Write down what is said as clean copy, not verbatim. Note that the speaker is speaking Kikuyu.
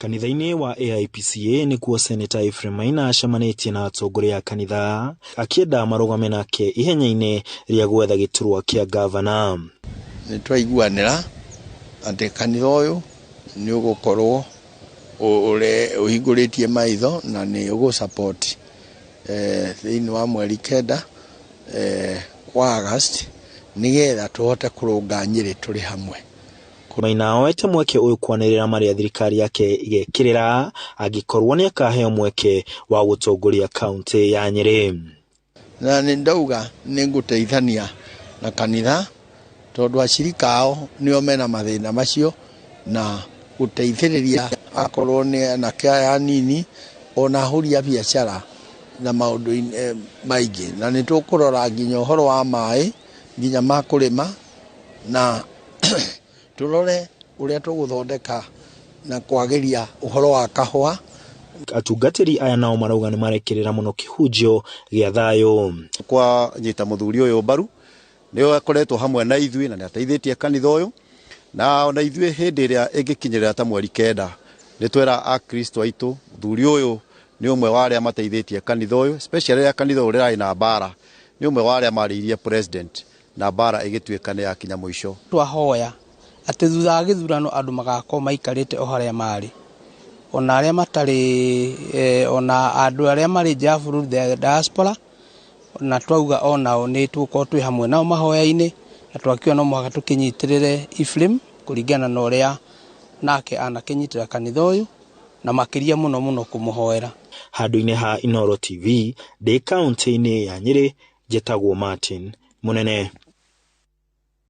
Kanitha-inĩ wa AIPCA nĩkuo Seneta Ephraim Maina acemanĩtie na atongoria a kanitha akĩenda marũgame nake ihenya-inĩ rĩa gwetha gĩturwa kĩa ngavana. Nĩ twaiguanĩra atĩ kanitha ũyũ nĩ ũgũkorwo ũhingũrĩtie maitho na nĩ ũgũ support thĩinĩ wa mweri 9 wa August nĩgetha tũhote kũrũnga Nyĩrĩ tũrĩ hamwe. Maina oete mweke ũyũ kwanĩrĩra marĩa thirikari yake ĩgekĩrĩra angĩkorwo nĩakaheo mweke wa gũtongoria kaunti ya Nyĩrĩ. Na nĩ ndauga nĩ ngũteithania na kanitha tondũ acirika ao nĩo mena mathĩna macio na gũteithĩrĩria akorwo nĩ anake aya anini ona ahũri a biacara na maũndũ maingĩ, na nĩ tũkũrora nginya ũhoro wa maĩ nginya ma kũrĩma na tũrore ũrĩa tũgũthondeka na kwagĩria ũhoro wa kahũa. Atungatĩri aya nao marauga nĩ marekĩrĩra mũno kĩhunjio gĩa thayũ. Kwa nyita mũthuri ũyũ mbaru nĩ akoretwo hamwe na ithuĩ na nĩ ateithĩtie kanitha ũyũ, na ona ithuĩ hĩndĩ ĩrĩa ĩngĩkinyĩrĩra ta mweri 9 nĩ twera akristo aitũ mũthuri ũyũ nĩ ũmwe wa arĩa mateithĩtie kanitha ũyũ, especially rĩrĩa kanitha ũyũ ũrarĩ na mbara, nĩ ũmwe wa arĩa marĩirie president na mbara ĩgĩtuĩka nĩ yakinya mũico. Twahoya atĩ thutha wa gĩthurano andũ magakorwo maikarĩte o harĩa marĩ, ona arĩa matarĩ, ona andũ arĩa marĩ nja ya bũrũri, the diaspora, na twauga onao nĩ tũgũkorwo twĩ hamwe nao mahoya-inĩ, na twakiuga no mũhaka tũkĩnyitĩrĩre Ephraim kũringana na ũrĩa nake anakĩnyitĩra kanitha ũyũ na makĩria mũno mũno kũmũhoera. Handũ-inĩ ha Inooro TV ndĩ kaunti-inĩ ya Nyĩrĩ, njĩtagwo Martin Mũnene.